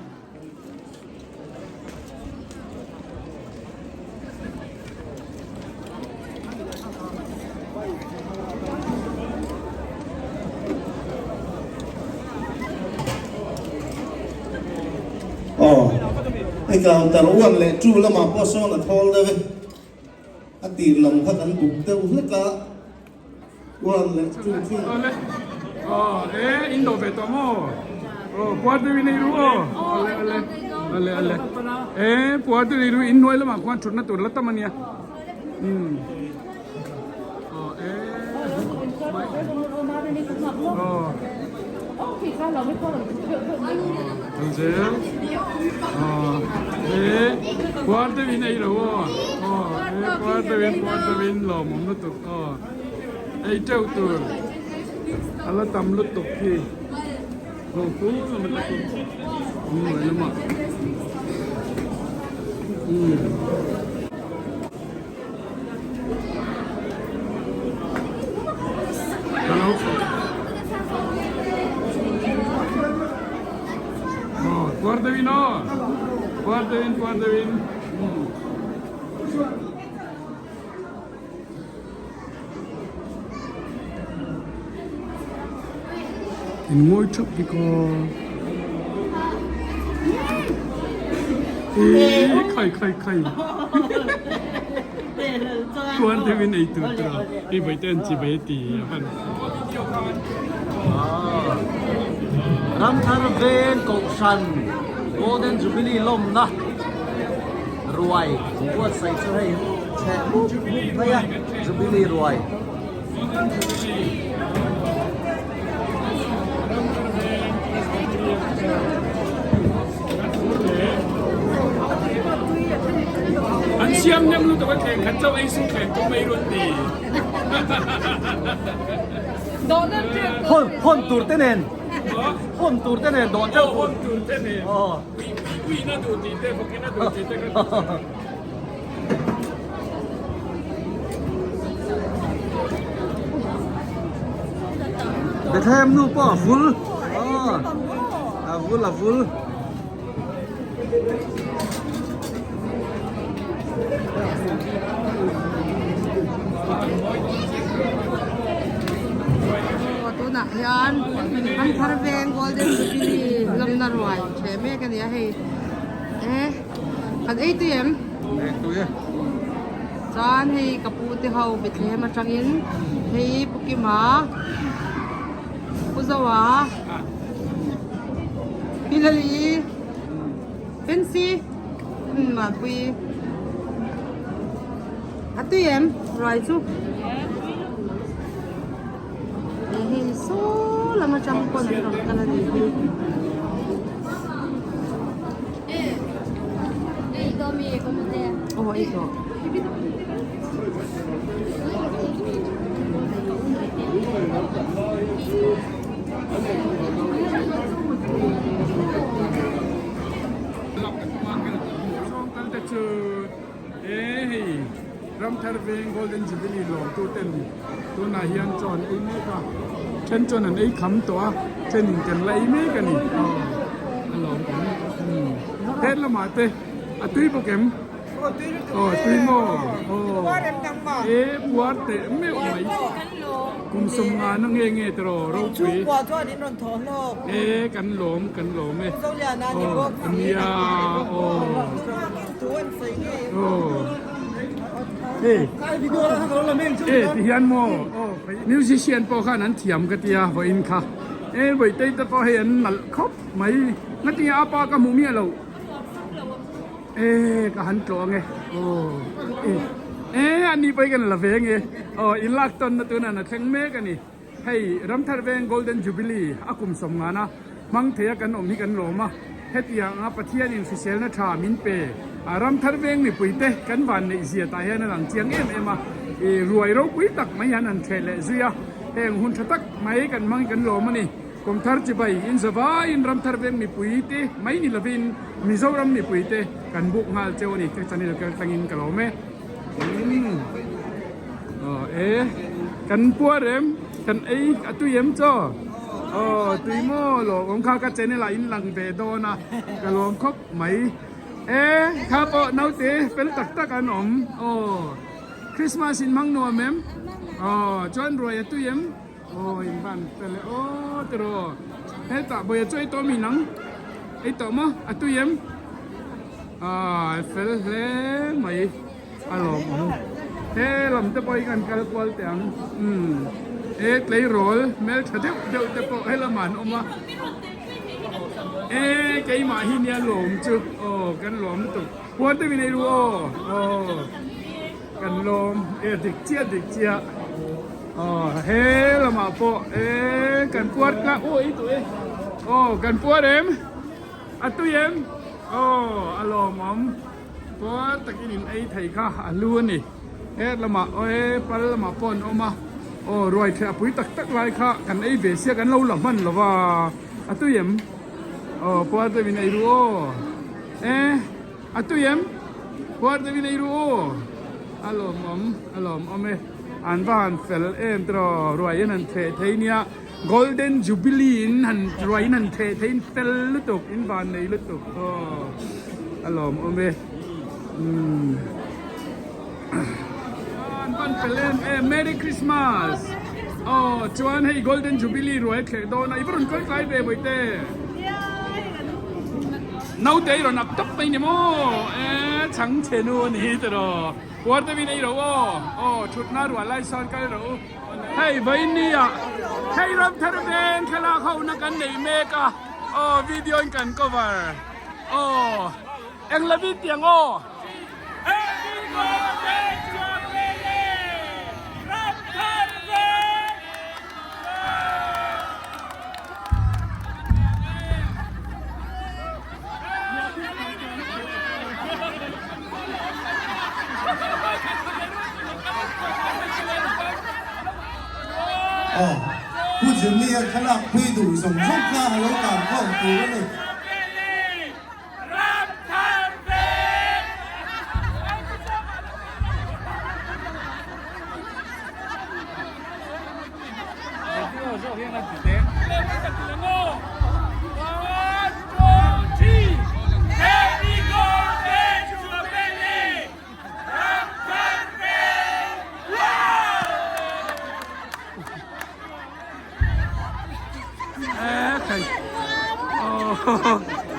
Aw, hei counter one leh two lamah pawh sawn a thawl deuh e. A tir lam kha kan buk deuh hlek a, one leh two khi. Awle aw e in dawh ve tawh maw aw puar deuh in ei ru aw awle awle awle awle e puar deuh ei ru in hnuai lamah khuan thutna tur la tam ania umm aw e aw Kal zel aw e puar deuh in ei lo aw aw e puar deuh in puar deuh in lawmawm lutuk aw ei teuh tur a la tam lutuk khi ho fu lam a ta kum hnuai lamah umm. Puar deuhin aw puar deuhin puar deuhin in ngawi thap bik aw ih khai khai khai puar deuhin ei tur tur a hei vawi te an chi bai ti a van Ramthar Veng Kohhran Golden Jubilee lawmna ruai buatsaih chu hei chheh mup mup mai a Jubilee ruai. An siam nem lutuk a thleng khat chauh ei su thleng tum mai rawn ti. Hawn hawn tur te nen hawn tur te nen dawh teuh. Hawn tur te nen. Ui na duh tih te bawk ina duh tih te kha. Bethlehem nu pawh a vul a vul a vul. Tunah hian Ramthar Veng Golden Jubilee lawmna ruai ṭheh mek a ni a hei e kan ei tui em? Ei tui e. Chuan hei ka pu te ho Bethlehem atangin hei Pu Kima Pu Zoa Pi Lali Fancy Manpui a tui em ruai chu hei saw lam atang pawn an rawn kal a nih hi. Aw ei tawh. Kal te chu e hei Ramthar Veng Golden Jubilee lawm tu ten tunah hian chaw an ei mek a then chuan an ei kham tawh a then in kan la ei mek a ni aw a lawm awm he lamah te a tui bawk em. Aw tui maw aw e puar teh meuh mai kum sawmnga na nge nge tiraw ropui e kan lawm kan lawm e aw nia aw aw e e ti hian maw aw musician pawh khan an thiam ka tia vawiin kha e vawihtei te pawh hei an nalh khawp mai ngatinge a pa ka hmu miah loh. E ka han tlawh ange aw e e a ni pawh hi kan la ve ange aw in lak tawn na tuna na thleng mek a ni hei Ramthar Veng Golden Jubilee a kum sawm ngana hmang thei a kan awm hi kan lawm a hetiang a Pathian in hriselna tha min pe a Ramthar Veng mipui te kan van neih zia tah hian a lang chiang em em a i ruai ropui tak mai hian han thleh leh zui a heng hun tha tak mai kan hmang hi kan lawm a ni. Kumthar chibai in zavaiin Ramthar Veng mipui te mai ni lovin Mizoram mipui te kan buk nghal cheu a ni ka channel kal tlangin ka lawm e. Umm aw e kan puar em kan ei a tui em chaw aw tui maw lawm awm kha ka channel ah in lang ve dawn a ka lawm khawp mai e kha pawh naute fel tak tak an awm aw Christmas in hmang nuam em aw chuan ruai a tui em. Aw in van fel e aw tiraw hetah bawi a chu ei tawh mi nang ei tawh maw a tui em. Aaa fel hle mai a lawmawm he lam te pawh hi kan kal kual teh ang umm he tleirawl hmeltha deuh deuh te pawh he lamah an awm a e keimah hi nia lawm chu aw kan lawm lutuk huan te min ei ru aw aw kan lawm e dik chiah dik chiah aw he lamah pawh e kan puar tlang aw ei tawh e aw kan puar em. A tui em? Aw, a lawmawm. Puar takin in ei thei kha a hlu a ni. He lamah aw he pal lamah pawh an awm a. Aw, ruai theh a pui tak tak lai kha kan ei ve sia kan lo la hman lo va. A tui em? Aw, puar deuhin ei ru aw. E, a tui em? Puar deuhin ei ru aw. A lawmawm, a lawmawm e. An va han fel em tiraw, ruai in han theh thei nia. Golden Jubilee in han ruai in han theh thei in fel lutuk in van nei lutuk aw a lawm awm e umm an van fel em em Merry Christmas aw chuan hei Golden Jubilee ruai a thleh dawn a i va rawn kawi tlai ve bawihte naute i rawn ak tawp mai ni maw e chhang chhe nu a ni tiraw puar deuhin ei ro aw aw thutna ruah lai sawn kal rawh u. Hei Vainia, hei Ramthar veng thlalak ho na kan nei mek a, aw video in kan cover, aw eng la vit tiang aw. Aw, Pu Jimmy-a thlalak pui duh zawng zawng kha a lo tan khawm tur a ni.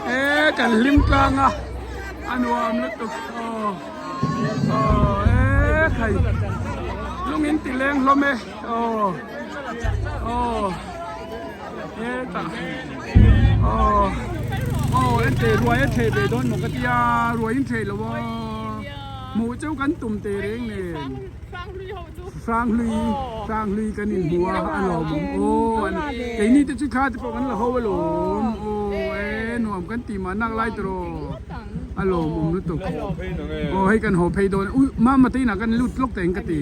E kan hlim tlang a a nuam lutuk aw aw e khai lung in ti leng hlawm e aw aw e tah aw aw en teh ruai a theh ve dawn maw ka tia ruai in theh lo aw hmuh cheu kan tum teh reng nen. Hranghlui Hranghlui kan inhmu a a lawmawm aw an keini te chu thla te pawh kan la ho alawm aw e nuam kan tih mah nak lai tawh a lawmawm lutuk aw hei kan haw phei dawn ui mama te inah kan lut lawk teh ang ka ti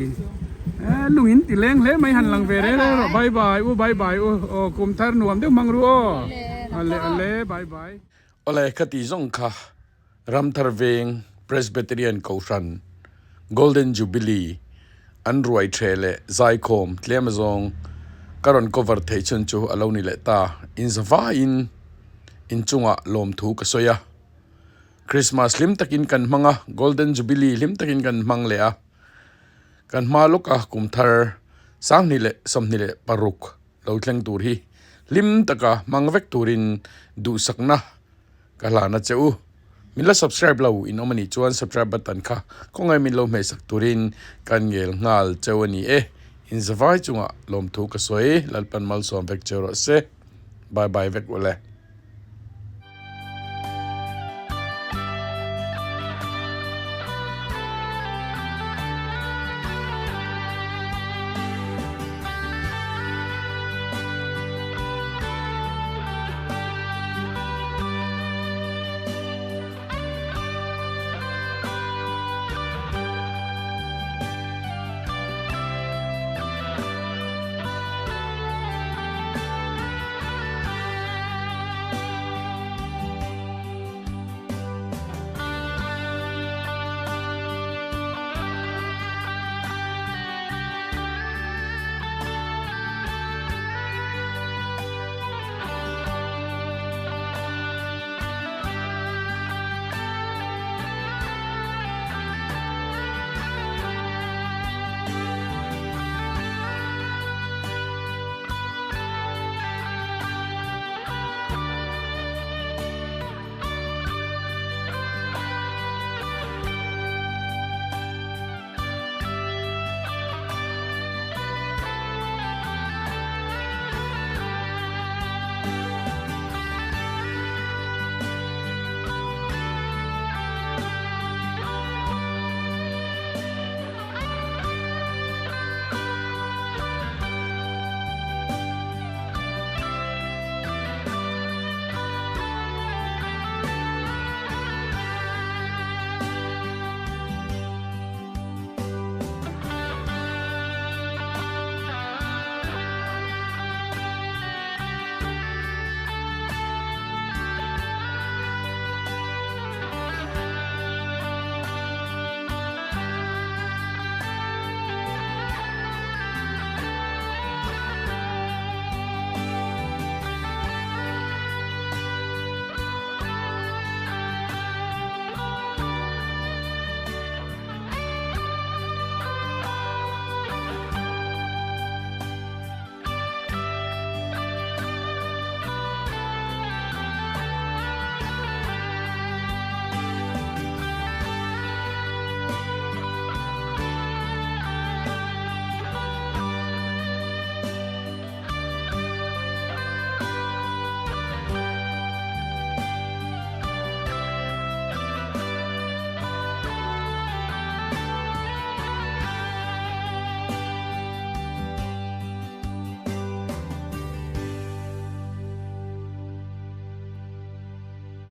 e lung in ti leng hle mai han lang ve reng reng rawh bye bye u bye bye u aw kum thar nuam deuh hmang ru aw ale ale bye bye. Awle ka tih zawng kha Ramthar Veng Presbyterian Kohhran Golden Jubilee an ruai the leh zaikhawm tlem azawng ka rawn cover theih chhun chu a lo ni leh ta. Inzavaiin inchungah lawmthu ka sawi a. Christmas hlim takin kan hmang a, Golden Jubilee hlim takin kan hmang leh a. Kan hma lawka kum thar 20 leh 26 lo thleng tur hi hlim taka hmang vek turin duhsakna Ka hlana che u. Min la subscribe lo in awm a nih chuan subscribe button kha khawngaih min lo hmehsak turin kan ngel nghal cheu a ni e. In zavai chungah lawmthu ka sawi Lalpan malsawm vek cheu rawh se. Bye bye vek ule.